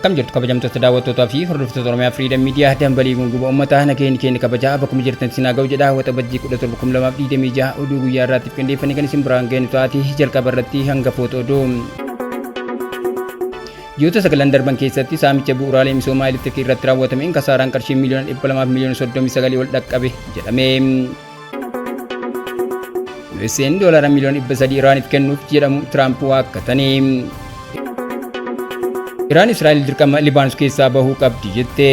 Akkam jirtu kabajamtoota daawwattootaa fi hordoftoota Oromiyaa Freedom Media dambalii gunguma uummataa nageenyi keenya kabajaa bakkuma jirtan isin haa ga'u jedha Waxabajjii 17,2026 oduu guyyaa irraatiif qindeeffannee kan isin biraan geenyu taati jalqaba irratti hangafoota oduu. Ji'oota sagalan darban keessatti saamicha bu'uuraalee misoomaa elektirikii irratti raawwatameen kasaaraan qarshii miiliyoona 200 fi miiliyoona 39 ol dhaqqabe jedhame. USA'n doolaara miiliyoona 300 Iraaniif kennuuf jedhamu Tiraamp waakkatanii. Iraan Israa'el dirqama Libaanos keessaa bahuu qabdi jette.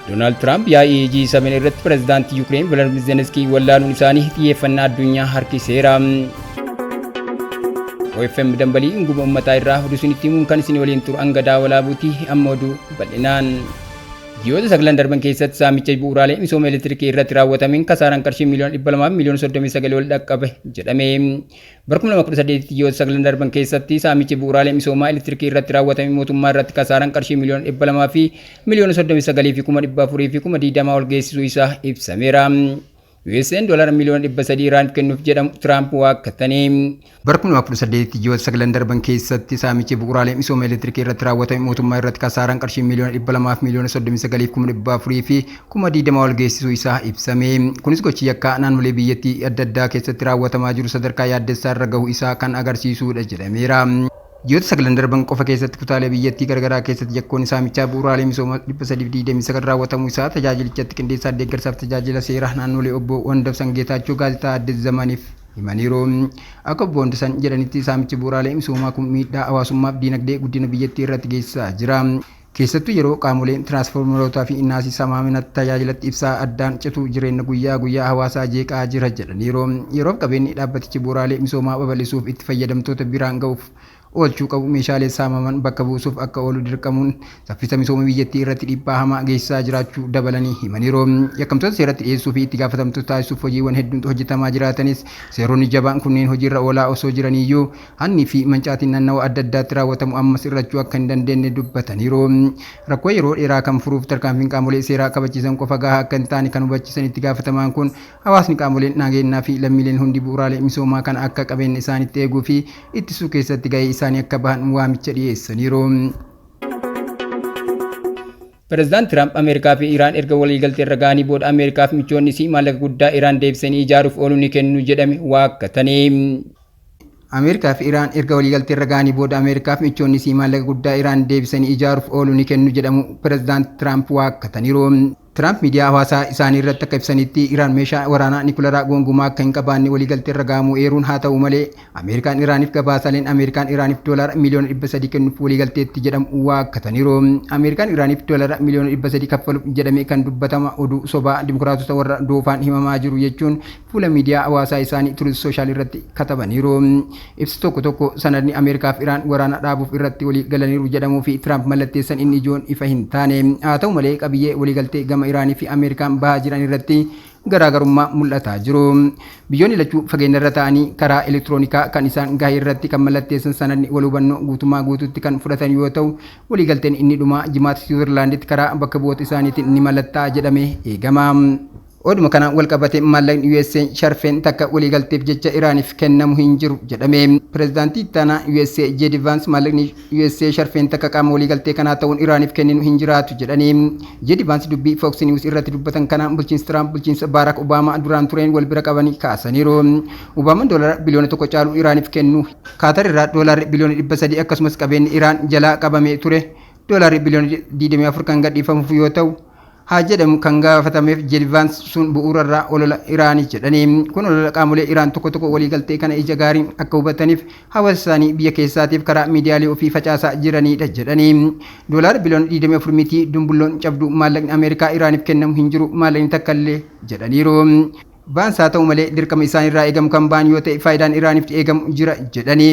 Doonaald Tiraamp yaa'ii G7 irratti pirezidaantii Yukireen Volodymyr Zelenskii wallaaluun isaanii xiyyeeffannaa addunyaa harkiseera. OFM dambalii guma uummataa irraa oduu isinitti himuun kan isin waliin turu hanga daawwalaabuuti amma oduu bal'inaan. Ji'oota sagalan darban keessatti saamicha bu'uuraalee misooma elektirikii irratti raawwatameen kasaaraan qarshii miiliyoona 200 fi miiliyoona 39 ol dhaqqabe jedhame. Bara 2018tti ji'oota sagalan darban keessatti saamichi bu'uuraalee misoomaa elektirikii irratti raawwatame mootummaa irratti kasaaraan qarshii miiliyoona 200 fi miiliyoona 39 fi 400,000 fi 20,000 ol geessisuu isaa ibsameera. USA'n doolara miiliyoona 300 Iraaniif kennuuf jedhamu Tiraamp waakkatanii. Bara 2018tti ji'oota sagalan darban keessatti saamichi bu'uuraalee misooma elektirikii irratti raawwatame mootummaa irratti kasaaraan qarshii miiliyoona 200 fi miiliyoona 39 fi 400,000 fi 20,000 ol geessisuu isaa ibsame. Kunis gochi yakkaa naannolee biyyattii adda addaa keessatti raawwatamaa jiru sadarkaa yaaddessaa irra gahuu isaa kan agarsiisudha jedhameera. Ji'oota sagalan darban qofa keessatti kutaalee biyyattii garagaraa keessatti yakkoonni saamichaa bu'uuraalee misoomaa 329 raawwatamuu isaa tajaajilichatti qindeessaa deeggarsaaf tajaajila seeraa naannolee obbo Wandabsan Geetaachoo gaazexaa Addis Zamaniif himaniiru. Akka obbo Wandabsan jedhanitti saamichi bu'uuraalee misoomaa kun miidhaa hawaasummaaf diinagdee guddina biyyattii irratti geessisaa jira. Keessattuu yeroo qaamoleen tiraansfoormerootaa fi naasii samaamina tajaajilatti ibsaa addaan citu jireenya guyyaa guyyaa hawaasaa jeeqaa jira jedhaniiru. Yeroof qabeenyi dhaabbatichi bu'uuraalee misoomaa babal'isuuf itti fayyadamtoota biraan ga'uuf oolchuu qabu meeshaalee saamaman bakka buusuuf akka oolu dirqamuun saffisa misooma biyyattii irratti dhiibbaa hamaa geessisaa jiraachuu dabalanii himaniiru. Yakkamtoota seeratti dhiyeessuu fi itti gaafatamtoota taasisuuf hojiiwwan hedduun hojjetamaa jiraatanis seeronni jabaan kunneen hojiirra oolaa osoo jiraniiyyuu hanni fi mancaatiin naannawa adda addaatti raawwatamu ammas hir'achuu akka hin dandeenye dubbataniiru. Rakkoo yeroo dheeraa kan furuuf tarkaanfiin qaamolee seeraa kabachiisan qofa gahaa akka hin taane kan hubachiisan itti gaafatamaan kun hawaasni qaamoleen nageenyaa fi lammiileen hundi bu'uuraalee misoomaa kana akka qabeenya isaaniitti eeguu fi ittisuu keessatti gahee isaanii akka bahan waamicha dhiyeessaniiru. Pireezidaant Tiraamp Ameerikaa fi Iraan erga waliigaltee irra gahanii booda Ameerikaa fi michoonni isii maallaqa guddaa Iraan deebisanii ijaaruuf oolu ni kennu jedhame waakkatanii. Ameerikaa fi Iraan erga waliigaltee irra gahanii booda Ameerikaa fi michoonni isii maallaqa guddaa Iraan deebisanii ijaaruuf oolu ni kennu jedhamu Pireezidaant Tiraamp waakkataniiru. Tiraamp miidiyaa hawaasaa isaanii irratti akka ibsanitti Iraan meeshaa waraanaa niwukilaraa gonkumaa akka hin qabaanne waliigaltee irra gahamuu eeruun haa ta'u malee Ameerikaan Iraaniif gabaasaaleen Ameerikaan Iraaniif doolaara miiliyoona 300 kennuuf waliigalteetti jedhamu waakkataniiru. Ameerikaan Iraaniif doolaara miiliyoona 300 kaffaluuf jedhamee kan dubbatama oduu sobaa dimokiraatota warra doofaan himamaa jiru jechuun fuula miidiyaa hawaasaa isaanii Truth Social irratti katabaniiru. Ibsi tokko tokko sanadni Ameerikaa fi Iraan waraana dhaabuuf irratti walii galaniiru jedhamuu fi Tiraamp mallatteessan inni ijoon ifa hin taane. Haa ta'u malee qabiyyee waliigaltee gama Iraanii fi Ameerikaan bahaa jiran irratti garaagarummaa mul'ataa jiru. Biyyoonni lachuu fageenyarra ta'anii karaa elektiroonikaa kan isaan gahe irratti kan mallatteessan sanadni wal hubannoo guutummaa guutuutti kan fudhatan yoo ta'u waliigalteen inni dhumaa jimaata Siwiizerlaanditti karaa bakka bu'oota isaaniitiin ni mallattaa'a jedhamee eegama. Oduma kanaan wal qabate maallaqni USA sharfeen takka waliigalteef jecha Iraaniif kennamu hin jiru jedhame. Pireezidaantii ittaanaa USA JD Vance maallaqni USA sharfeen takka qaama waliigaltee kanaa ta'uun Iraaniif kenninu hin jiraatu jedhani. JD Vance dubbii Fox News irratti dubbatan kanaan bulchiinsi Tiraamp bulchiinsa Barack Obaamaa duraan tureen wal bira qabanii kaasaniiru. Obaamaan doolara biliyoona 1 caalu Iraaniif kennu. Kaatar irraa doolaarri biliyoona 300 akkasumas qabeenyi Iraan jalaa qabamee ture doolaarri biliyoona 24 kan gadhiifamuuf yoo ta'u haa jedhamu kan gaafatameef JD Vance sun bu'uurarraa olola Iraanii jedhanii. Kun olola qaamolee Iraan tokko tokko waliigaltee kana ija gaariin akka hubataniif hawaasa isaanii biyya keessaatiif karaa miidiyaalee ofii facaasaa jiranidha jedhanii. Doolaara biliyoona 24 miti dumbulloon cabdu maallaqni Ameerikaa Iraaniif kennamu hin jiru maallaqni takka illee jedhaniiru. Vaans haa ta'u malee dirqama isaan irraa eegamu kan ba'an yoo ta'e faayidaan Iraaniif eegamu jira jedhanii.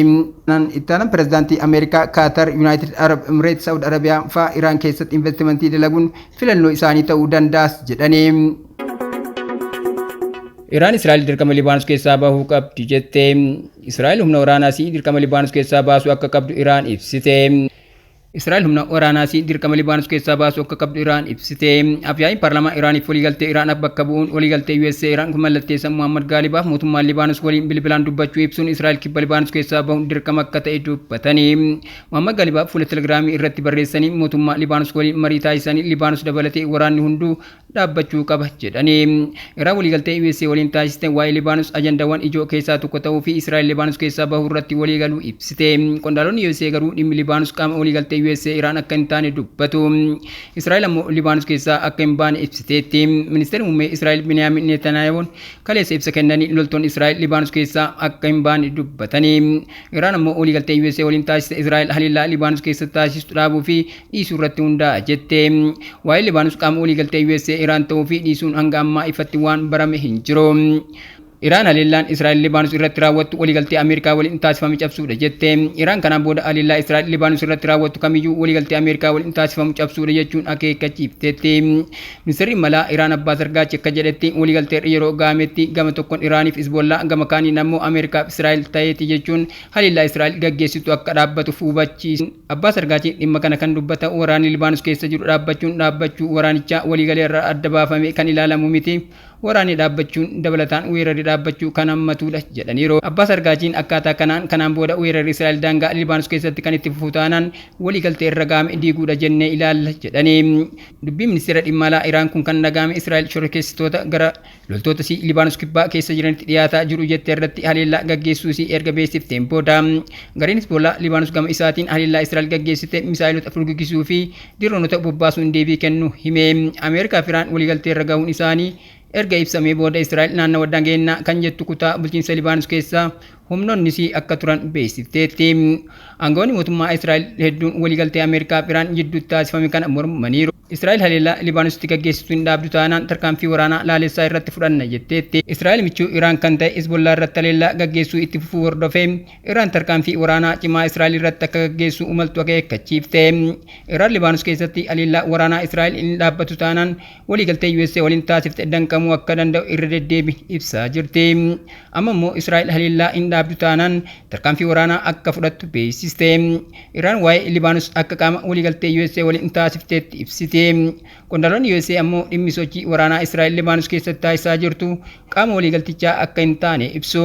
Ittaanan pirezidaantii Ameerikaa, Kaatar, Yuunaayitid Arab Emireet, Saawud Arabiyaa fa'aa Iraan keessatti investimentii dalaguun filannoo isaanii ta'uu danda'as jedhanii. Iraan Israa'el dirqama Libaanos keessaa bahuu qabdi jette. Israa'el humna waraanaa isii dirqama Libaanos keessaa baasuu akka qabdu Iraan ibsite. Israa'el humna waraanaa isii dirqama Libaanos keessaa baasuu akka qabdu Iraan ibsite. Afyaa'iin paarlaamaa Iraaniif waliigaltee Iraan bakka bu'uun waliigaltee USA Iraan kun mallatteessan Muhammad Gaalibaaf mootummaan Libaanos waliin bilbilaan dubbachuu ibsuun Israa'el kibba Libaanos keessaa bahuun dirqama akka ta'e dubbatanii. Muhammad Gaalibaaf fuula Telegiraamii irratti barreessanii mootummaa Libaanos waliin marii taasisanii Libaanos dabalatee waraanni hunduu dhaabbachuu qaba jedhanii. Iraan waliigaltee USA waliin taasiste waa'ee Libaanos ajandaawwan ijoo keessaa tokko ta'uu fi Israa'el Libaanos keessaa bahuu irratti waliigaluu ibsite. Qondaalonni USA garuu dhimmi Libaanos qaama waliigaltee USA Iraan akka hin taane dubbatu. Israa'el ammoo Libaanos keessaa akka hin baane ibsiteetti. Ministeerri muummee Israa'el Biniyaamin Netanyahuun kaleessa ibsa kennanii loltoonni Israa'el Libaanos keessaa akka hin baane dubbatanii. Iraan ammoo waliigaltee USA waliin taasiste Israa'el haleellaa Libaanos keessatti taasistu dhaabuu fi dhiisuu irratti hundaa'a jette. Waa'ee Libaanos qaama waliigaltee USA Iraan ta'uu fi dhiisuun hanga ammaa ifatti waan barame hin jiru. Iraan haleellaan Israa'el Libaanos irratti raawwattu waliigaltee Ameerikaa waliin taasifame cabsuudha jette. Iraan kanaan booda haleellaa Israa'el Libaanos irratti raawwattu kamiyyuu waliigaltee Ameerikaa waliin taasifamu cabsuudha jechuun akeekkachiifteetti. Ministeerri malaa Iraan Abbaas Argaachi akka jedhetti waliigaltee yeroo gahametti gama tokkoon Iraaniif Hizbollaa, gama kaaniin ammoo Ameerikaaf Israa'el ta'eeti jechuun haleellaa Israa'el gaggeessitu akka dhaabbatuuf hubachiisu. Abbaas Argaachi dhimma kana kan dubbata waraanni Libaanos keessa jiru dhaabbachuun dhaabbachuu waraanichaa waliigalee irraa adda baafame kan ilaalamu miti. Waraanni dhaabbachuun dabalataan weerarri dhaabbachuu kan hammatudha jedhaniiru. Abbaas Argaachiin akkaataa kanaan kanaan booda weerarri Israa'el daangaa Libaanos keessatti kan itti fufu taanaan waliigaltee irra gahame diiguudha jennee ilaalla jedhanii. Dubbii ministeera dhimma alaa Iraan kun kan dhagahame Israa'el shororkeessitoota gara loltoota isii Libaanos kibbaa keessa jiranitti dhiyaataa jiru jettee irratti haleellaa gaggeessuu isii erga beeksifteen booda. Gareen Hizbollaa Libaanos gama isaatiin haleellaa Israa'el gaggeessite misaayilota furguggisuu fi diroonota bobbaasuun deebii kennu hime. Ameerikaa fi Iraan waliigaltee irra gahuun isaanii erga ibsamee booda Israa'el naannawa Dageennaa kan jettu kutaa bulchiinsa Libaanos keessaa humnoonni isii akka turan beeksifteetti. Aangawoonni mootummaa Israa'el hedduun waliigaltee Ameerikaa fi Iraan jidduutti taasifame kana mormaniiru. Israa'el haleellaa Libaanositti gaggeessitu hin dhaabdu taanaan tarkaanfii waraanaa laalessaa irratti fudhanna jetteetti. Israa'el michuu Iraan kan ta'e Hizbollaa irratti haleellaa gaggeessuu itti fufuu hordofee Iraan tarkaanfii waraanaa cimaa Israa'el irratti akka gaggeessu umaltu akeekkachiifte. Iraan Libaanos keessatti haleellaa waraanaa Israa'el hin dhaabbatu taanaan waliigaltee USA waliin taasifte danqamuu akka danda'u irra deddeebiin ibsaa jirti. Amma immoo Israa'el haleellaa hin dhaabdu taanaan tarkaanfii waraanaa akka fudhattu beeksiste. Iraan waa'ee Libaanos akka qaama waliigaltee USA waliin taasifteetti ibsite. Qondaalonni USA ammoo dhimmi sochii waraanaa Israa'el Libaanos keessatti taasisaa jirtu qaama waliigaltichaa akka hin taane ibsu.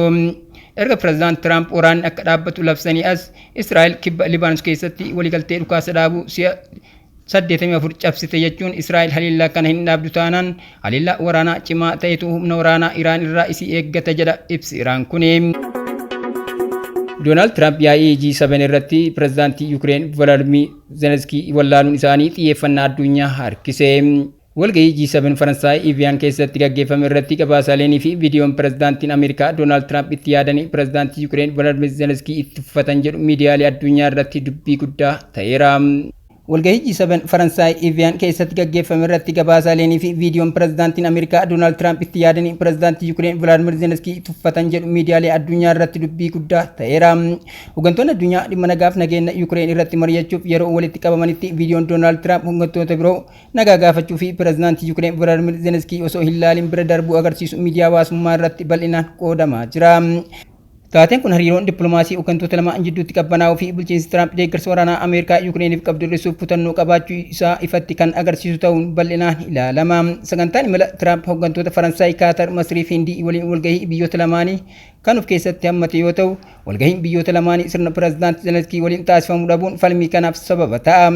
Erga Pireezidaant Tiraamp waraanni akka dhaabbatu labsanii as Israa'el kibba Libaanos keessatti waliigaltee dhukaasa dhaabuu si'a 84 cabsite jechuun Israa'el haleellaa kana hin dhaabdu taanaan haleellaa waraanaa cimaa ta'etu humna waraanaa Iraan irraa isii eeggata jedha ibsi Iraan kuni. Doonaald Tiraamp yaa'ii G7 irratti pireezidaantii Yukireen Volodymyr Zelensky wallaaluun isaanii xiyyeeffannaa addunyaa harkise. Walgahii G7 Faransaay Evian keessatti gaggeeffame irratti gabaasaaleen fi viidiyoon pireezidaantiin Ameerikaa Doonaald Tiraamp itti yaadanii pireezidaantii Yukireen Volodymyr Zelensky itti uffatan jedhu miidiyaalee addunyaa irratti dubbii guddaa ta'eera. Walgahii G7 Faransaay Evian keessatti gaggeeffame irratti gabaasaaleen fi viidiyoon pireezidaantiin Ameerikaa Doonaald Tiraamp itti yaadanii pireezidaantii Yukireen Volodymyr Zelensky itti uffatan jedhu miidiyaalee addunyaa irratti dubbii guddaa ta'eera. Hooggantoonni addunyaa dhimma nagaaf nageenya Yukireen irratti mari'achuuf yeroo walitti qabamanitti viidiyoon Doonaald Tiraamp hooggantoota biroo nagaa gaafachuu fi pireezidaantii Yukireen Volodymyr Zelensky osoo hin laalin bira darbuu agarsiisu miidiyaa hawaasummaa irratti bal'inaan qoodamaa jira. Taateen kun hariiroon dippiloomaasii hooggantoota lamaan jidduutti qabbanaa'uu fi bulchiinsi Tiraamp deeggarsa waraanaa Ameerikaa Yukireeniif qabdu hir'isuuf kutannoo qabaachuu isaa ifatti kan agarsiisu ta'uun bal'inaan ilaalama. Sagantaan imala Tiraamp hooggantoota Faransaay, Kaatar, Masrii fi Hindii waliin walgahii biyyoota lamaanii kan of keessatti hammate yoo ta'u, walgahiin biyyoota lamaanii sirna pireezidaantii Zelenskii waliin taasifamuu dhabuun falmii kanaaf sababa ta'a.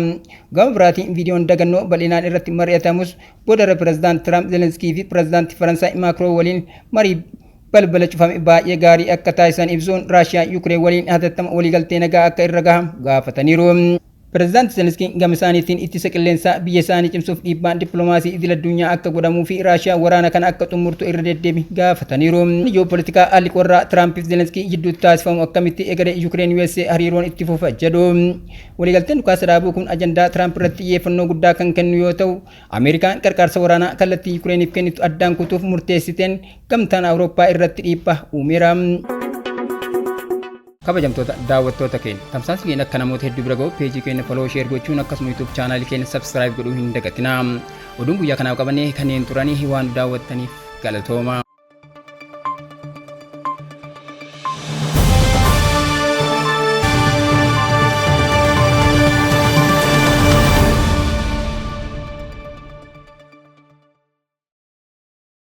Gama biraatiin viidiyoon dagannoo bal'inaan irratti mari'atamus boodarra pireezidaant Tiraamp Zelenskii fi pireezidaantii Faransaay Maakiroo waliin marii balbala cufame baay'ee gaarii akka taasisan ibsuun Raashiyaan Yukireen waliin hatattama waliigaltee nagaa akka irra gahamu gaafataniiru. Pireezidaanti Zelenskiin gama isaaniitiin ittisa qilleensaa biyya isaanii cimsuuf dhiibbaan dippiloomaasii idil addunyaa akka godhamuu fi Raashiyaan waraana kana akka xumurtu irra deddeebi gaafataniiru. Ji'oopolitikaa haalli qorraa Tiraamp fi Zelenskii jidduutti taasifamu akkamitti egeree Yukireen USA hariiroon itti fufa jedhu. Waliigalteen dhukaasa dhaabuu kun ajandaa Tiraamp irratti xiyyeeffannoo guddaa kan kennu yoo ta'u, Ameerikaan qarqaarsa waraanaa kallattii Yukireeniif kennitu addaan kutuuf murteessiteen gamtaan Awurooppaa irratti dhiibbaa uumeera. Kabajamtoota daawwattoota keenya, tamsaasni keenya akka namoota hedduu bira ga'u peejii keenya follow, share gochuun akkasuma YouTube chaanaalii keenya subscribe godhuu hin dagatinaa. Oduun guyyaa kanaaf qabannee kanneen turanii waan daawwattaniif galatooma.